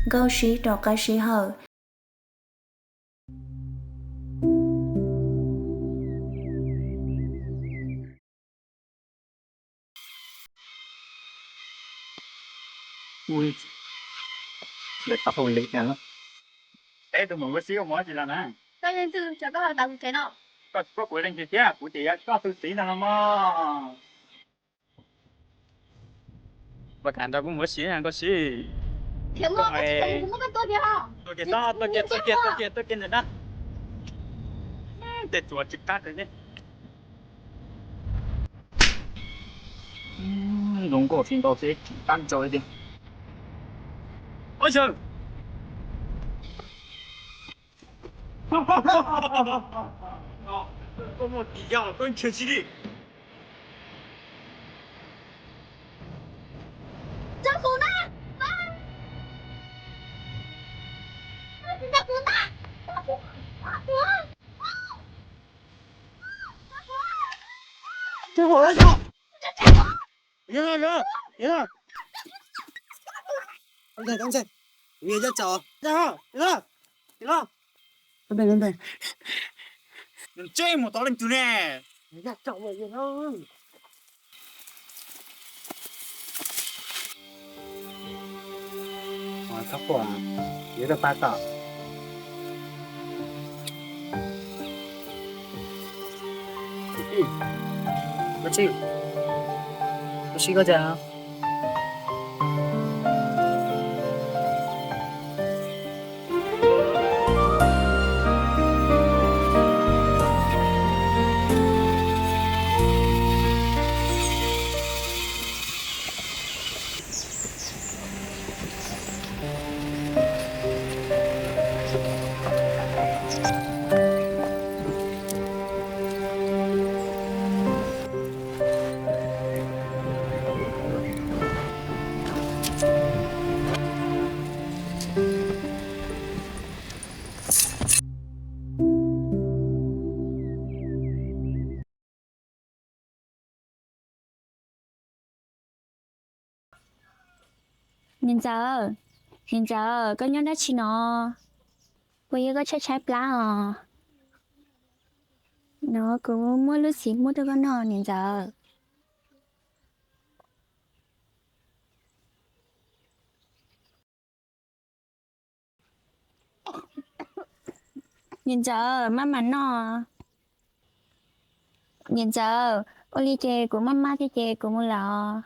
Nkauj Sib rov qab sij hawm. Tus mus ua si ua mov tsis los na? Koj leej twg tso koj hais tas kuv tsev no? Koj tsis paub kuv leej twg thiab, kuv ces yog koj tus txiv ntag los mas. Ua cas nrog kuv mus ua si Nkauj Sib? Tuaj kiag, tuaj kiag, tuaj kiag ntawm na. Tej tsuas tsis qab li ne. Zoo nkauj tsis ntau xwb, qab ntsaws tiag. Ua yawg, koj muaj tis yog koj nrhiav tsis li. Ntsej muag tau leej twg ne? Txhob quaj, yuav rau pab tom. Koj tsis, koj tsis koj cas? Niam ntxawm, niam ntxawm, koj nyob dab tsi no? Puas yog koj tshaib tshaib plab os? No kuv muab lub xim muab rau koj noj niam ntxawm. Niam ntxawm, maj mam noj. Niam ntxawm, ua li ces kuv maj maj thiab ces kuv mus lawm os.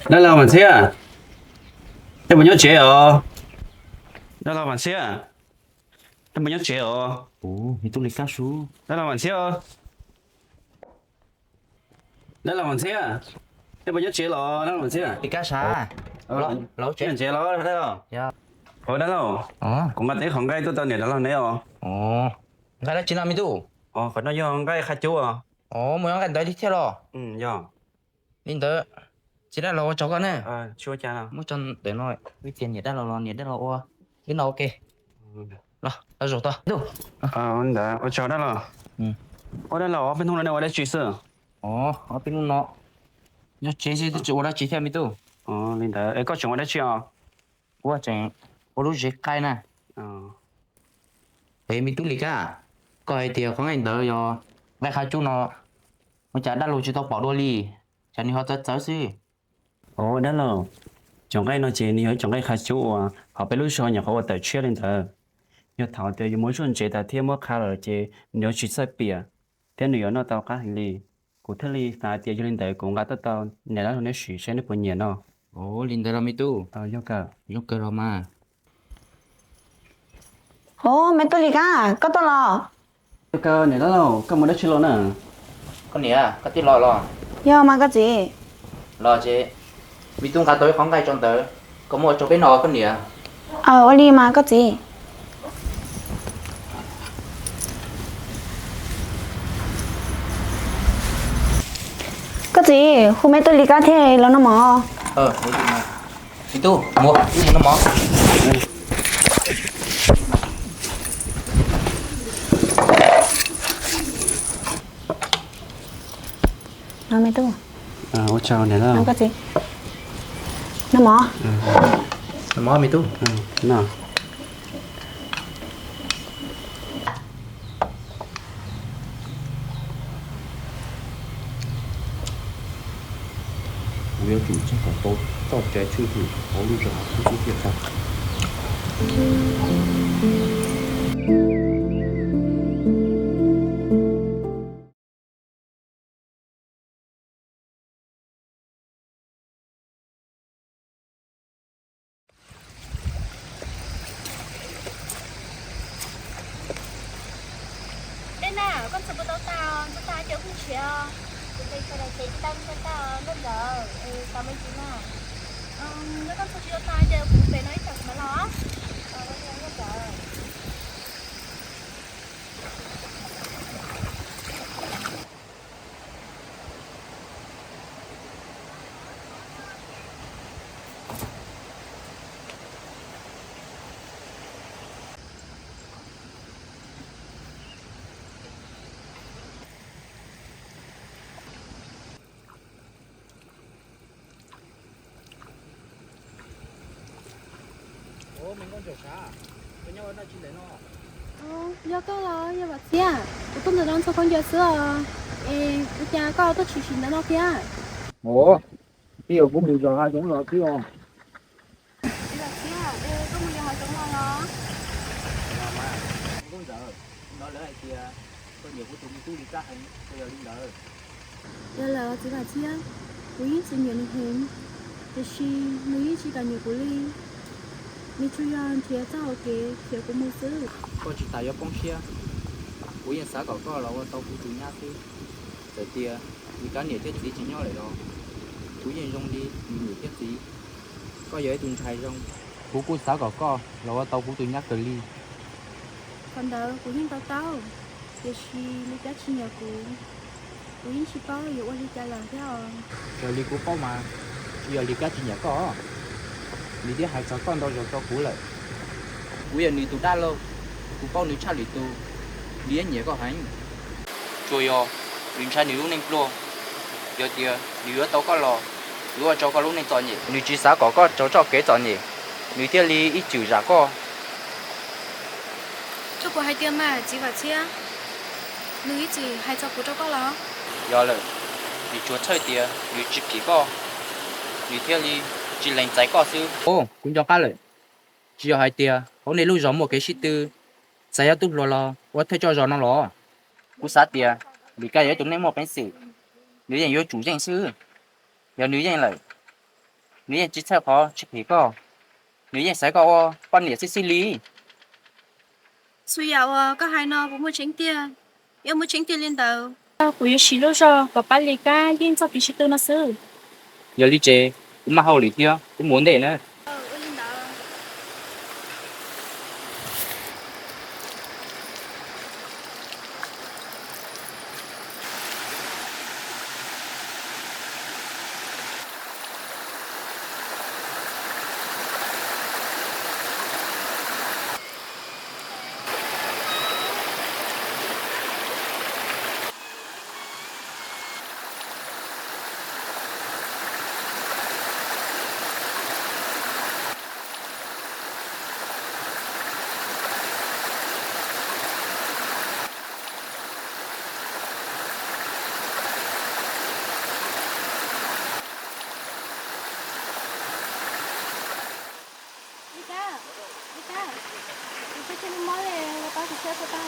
Dab laug Vam Ntxhiab, nej puas nyob tsev os? Dab laug Vam Ntxhiab, nej puas nyob tsev os? Ub, me tub Lis Kab Sub. Dab laug Vam Ntxhiab os. Dab laug Vam Ntxhiab, nej puas nyob tsev los dab laug Vam Ntxhiab? Lis Kab Sav, los tsev los dab laug? Ua dab laug, kuv nqa tau ib qho nqaij tuaj rau niam dab laug neb os. Nqaij dab tsi no me tub? Qhov no yog nqaij qhab cub os. Mus nqa nqaij ntawd li thiab los? Yog. Li ntawd, txiv dab laug ua tsaug koj ne. Muab tso ntawm no, ib tias niam dab laug los niam dab laug ua. Li no ua ke. Los, los zaum tau. Ntawd ua tsaug dab laug. Ua dab laug, ob peb hnub no nej ua dab tsi xwb? Ob peb hnub no nyob tsev xwb twb tsis ua dab tsi thiab me tub. Li ntawd es koj tseem ua dab tsi os? Kuv tseem ua lub zes qaij na. Es me tub Lis Kab, koj hais tias qhov nqaij ntawd yog nqaij qhab cub no, ua cas dab laug tsis tau pom dua li, cas nws ho txawv txawv xwb? Ua dab laug, cov nqaij no ces nws yog ib cov nqaij qhab cub uas hauv peb lub zos nyuam qhuav ua tawm tshiab li ntawd. Yog thaum tias yus muab zuaj ntsev tas thiab muab qha lawm ces nws yuav tsis txawj piam thiab nws yuav noj tau qab heev li. Kuv thiaj li xav hais tias yog li ntawd kuv nqa tuaj rau niam dab laug neb siv saib neb puas nyiam no. Ua li ntawd los me tub, zoo kawg los mas. Ov, me tub Lis Kab, koj tuaj los? Zoo kawg niam dab laug, koj mus dab tsi los na? Koj niam, koj twb los los? Yog mas koj txiv. Los ces me tub nqa tau ib qhov nqaij rau ntawd, koj muab ua rau peb noj koj niam. Aws, ua li mas koj txiv. Koj txiv, hu me tub Lis Kab thiab los noj mov. Me tub, mus, wb mus noj mov. Ua tsaug niam laug. Koj txiv, noj mov. Noj mov me tub. Kuv yuav tsum txog kom tau txoj cai tswj hwm hauv lub zos no xwb thiaj tau. Dej na, koj ntxhua puas tau tas? Ntxhua tas ces kuv tshiav os. Kuv tes sawv daws ces tsis tau ntxhua tas os nkauj ntxawm. Tos me ntsis na. Yog koj ntxhua tsis tau tas ces kuv pem no ib tsam kuv mam los. Nkauj ntxawm. Ov, me nkauj ntxawm sav, koj nyob ua dab tsi ntawm no? Yog koj los yog Vam Txiab? Kuv tuaj ntawm no ntxhua khaub ncaws xwb os. Es ua cas koj tuaj tshwm sim ntawm no thiab? Ov, twb yog kuv mus zov hav zoov los xwb os. Vam Txiab, koj mus zov hav zoov los los? Nkauj ntxawm, no lawv hais tias koj nyiam kuv tus me tub Lis Kab heev, puas yog li ntawd? Yog lawm txiv Vam Txiab, kuv yeej tsis nyiam nws heev, tiam sis nws yeej tsis kam nyiam kuv li. Nws tsuas yog nrhiav txoj hau kev khiav kuv mus xwb. Koj tsis tas yuav poob siab, kuv yeej xav kom koj los ua tau kuv tus nyab xwb. Txawm tias Lis Kab niam thiab txiv tsis nyob lawm los kuv yeej zoo li nws niam thiab txiv. Koj yog ib tug ntxhais zoo, kuv kuj xav kom koj los ua tau kuv tus nyab kawg li. Qhov ntawd kuv yeej to taub, tiam sis Lis Kab tsis nyiam kuv, kuv yeej tsis paub yuav ua li cas lawm thiab os. Raws li kuv paub mas, tsis yog Lis Kab tsis nyiam koj, nws twb hais txog koj ntau zaus rau kuv lawm. Kuv yog nws tus dab laug, kuv paub nws tshaj lwm tus, nws yeej nyiam koj heev. Tsuas yog nws ntshai nws lub neej pluag, yog tias nws yuav tau koj los, yuav ua rau koj lub neej txom nyem. Nws tsis xav kom koj raug txoj kev txom nyem, nws thiaj li ib txwm zam koj. Koj puas hais tias mas txiv Vam Txiab, nws ib txwm hais txog kuv rau koj los? Yog lawm, nws tsuas txhawj tias nws tsis phim koj, nws thiaj li tsis lees txais koj xwb. Ov, kuv nco qab lawm. Tsis yog hais tias hauv nej lub zos muaj kev sib tw, txais yog tub hluas los ua thawj coj zos no los? Kuv xav tias Lis Kab yog ib tug neeg muaj peev xwm, nws yeej yuav tsum yeej xwb. Yog nws yeej lawm, nws yeej tsis txhawj qhov tsis phim koj, nws yeej xaiv koj ua poj niam xwb xwb li. Txhua yam uas koj hais no puas muaj tseeb tiag? Yog muaj tseeb tiag li ntawd, kuv yuav siv lub zog kom pab Lis Kab yeej txoj kev sib tw no xwb. Yog li ces kuv maj hauj lwm thiab, kuv mus ua ntej na. Lis Kab, Lis Kab, kuv tsis tseg lub mob li, los pab kuv saib puas tau.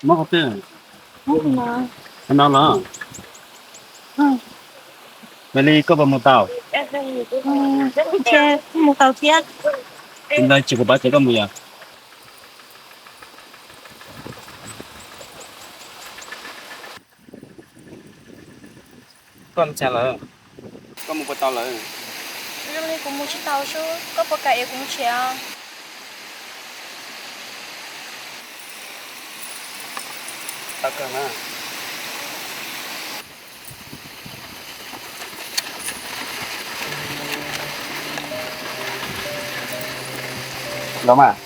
Muab qhov twg? Qhov no los? Mas li koj puas mus tau? Mus tau thiab. Ntawd tsis kuv pab tsev koj mus yom. Koj mus tsev lawm? Koj mus puas tau lawm? Zoo li kuv mus tsis tau xwb, koj puas kam es kuv mus tsev os? Tau kawg na. Los mas.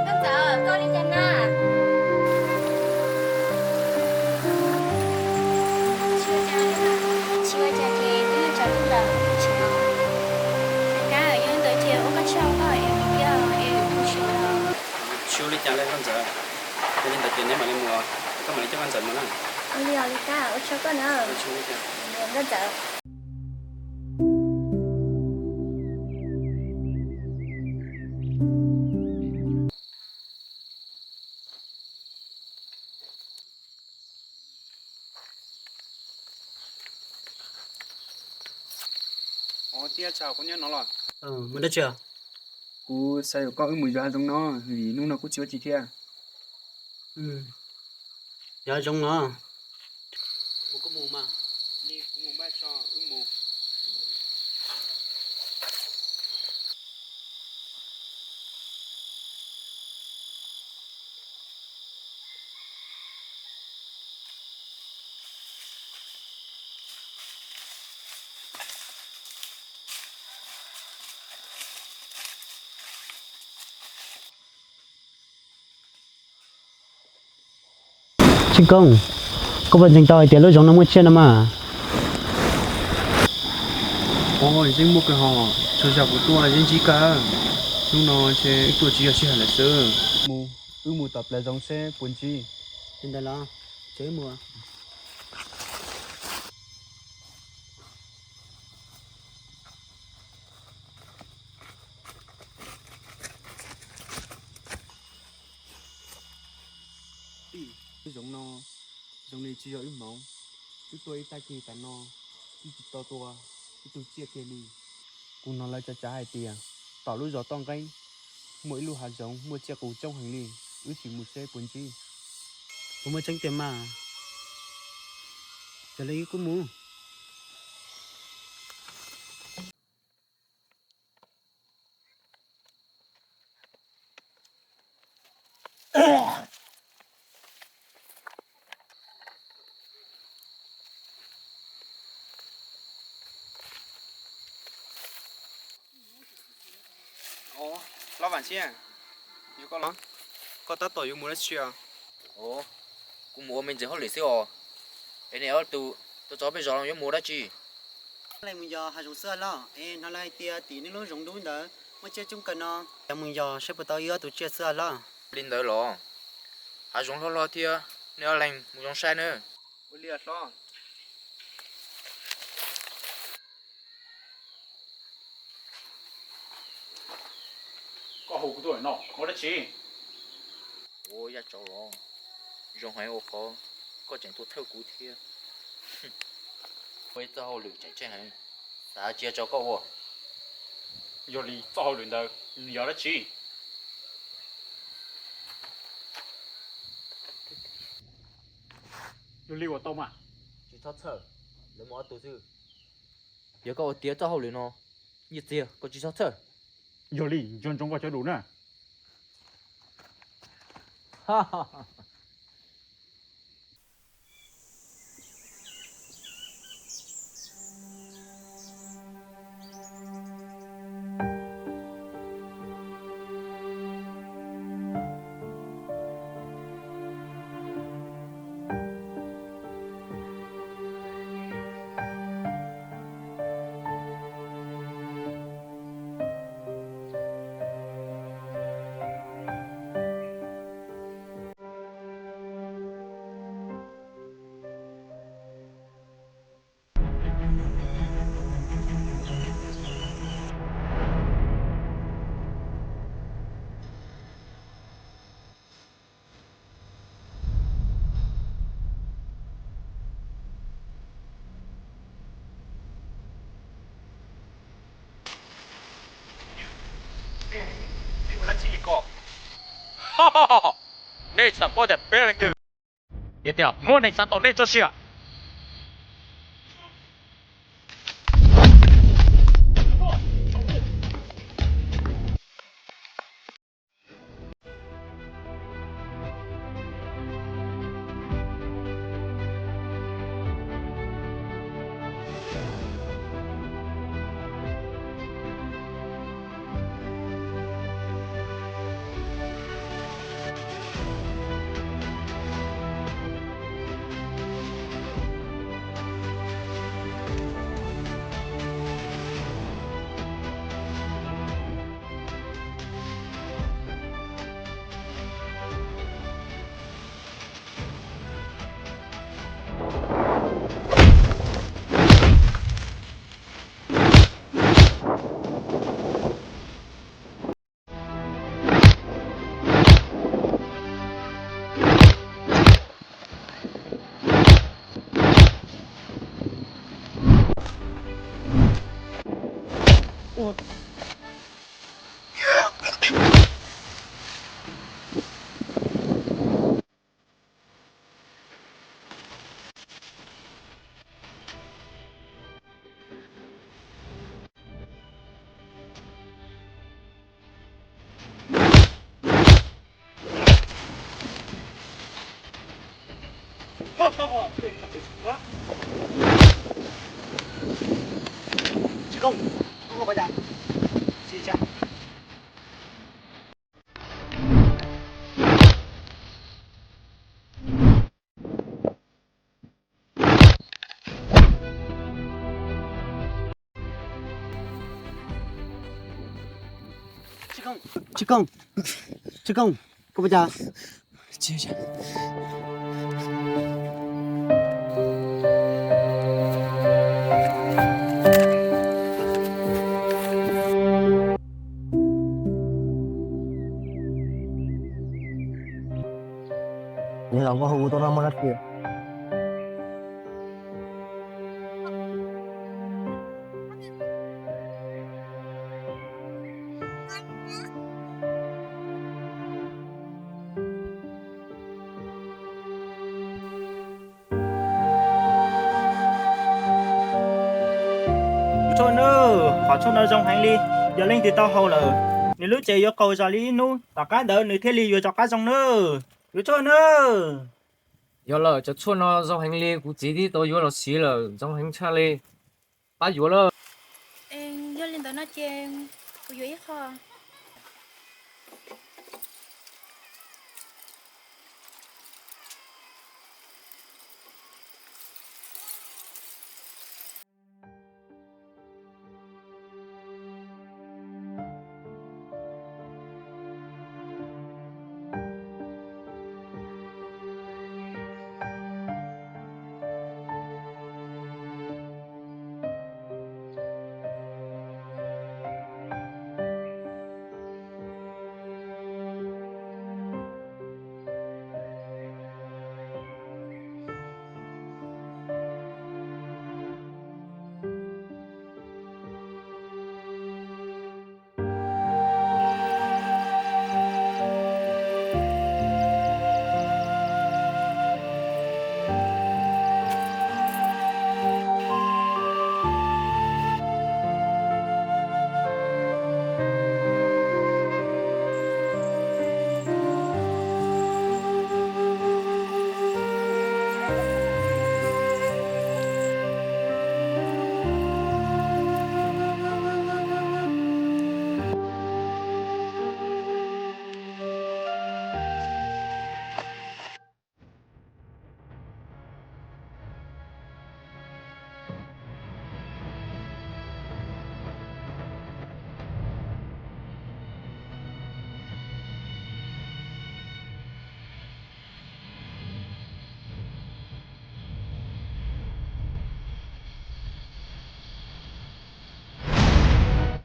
Koj ntxawm, koj ua li cas na? Tsis ua cas, tsis ua cas ces wb tsam li ntawd tsis no. Kab, yog li ntawd ces ua koj tsaug koj es mus thiab es tu siav. Tsis ua li cas li koj ntxawm. Yog li ntawd ces neb mam li mus, koj mam li coj koj ntxawm mus na. Ua li os, li Kab, ua tsaug koj na. Koj ntxawm. Ua tiag, tsam kuv nyob no los? Mus dab tsi? Kuv xav yuav koj wb mus yos hav zoov no, vim hnub no kuj tsis ua tsi thiab. Yos hav zoov los? Mus kuj mus mas. Li kuv mus npaj tso wb mus. Tsis Koob, koj puas ntseeg tau hais tias lub zoov no muaj tsiaj no mas? Ov, yeej muaj kawg hos, txhua zaus kuv tuaj yeej ntsib kawg. Hnub no ces wb tuaj tsis yog sij hawm lawm xwb. Mus, wb mus tom plawv zoov seb puas ntsib. Li ntawd los, ces wb mus. Tij, lub zoov no zoo li tsis yog wb hmoov. Wb tuaj ib tag kis tas no, wb tsis tau tua ib tug tsiaj kiag li. Kuv hnov lawv tsa tsav hais tias tom lub zos toj nqeeb muaj ib lub hav zoov muaj tsiaj qus coob heev li, wb sim mus seb puas ntsib. Puas muaj tseeb tiag mas? Yog li wb kuj mus. Ov, Lob Vam Tsiaj, yog koj los? Koj tab tom yuav mus dab tsi os? Ov, kuv mus ua me ntxwv hauj lwm xwb os. Es nej ob tug tuaj txog peb zos no yuav mus dab tsi? Leej mus yos hav zoov xwb los? Es hnov lawv hais tias tim nej lub zoov dub ntawd muaj tsiaj coob kawg no. Cov mus yos saib puas tau ib ob tug tsiaj xwb los? Li ntawd los? Hav zoov hlob hlob thiab, nej ob leeg mus zoo saib nawb. Ua li hlob. Koj hu kuv tuaj no ua dab tsi? Ua yaj tsov los? Zoo heev ua qhov koj tseem tuaj thawj kuv thiab. Ua ib txoj hauj lwm tseem tsheej heev, xav tsis tso koj ua. Yog li txoj hauj lwm ntawd nws yog dab tsi? Yog li ua tau mas. Tsis txhob txhawj, lawv muaj ob tug xwb. Yog koj ua tiav txoj hauj lwm no, nyiaj txiag koj tsis txhob txhawj. Yog li nco ntsoov koj cov lus na. Nej xav paub tias peb leej twg, ces tias muab neeg xav tau nej txoj sia. Tsis koom, tsis koom, koj puas cas? Nws los nkauj hu kuv tuaj no muaj dab tsi? Tus tshuaj nawb, qhov tshuaj no zoo heev li, yog leej twg tau haus lawm, nws lub cev yuav qaug zog li ib hnub, tom qab ntawd nws thiaj li yuav rov qab zoo nawb. Tus tshuaj nawb. Yog lawm, cov tshuaj no zoo heev li, kuv txiv twb tau yuav los siv lawm, zoo heev tshaj li. Pab yuav lawm. Yog li ntawd no ces kuv yuav ib qho.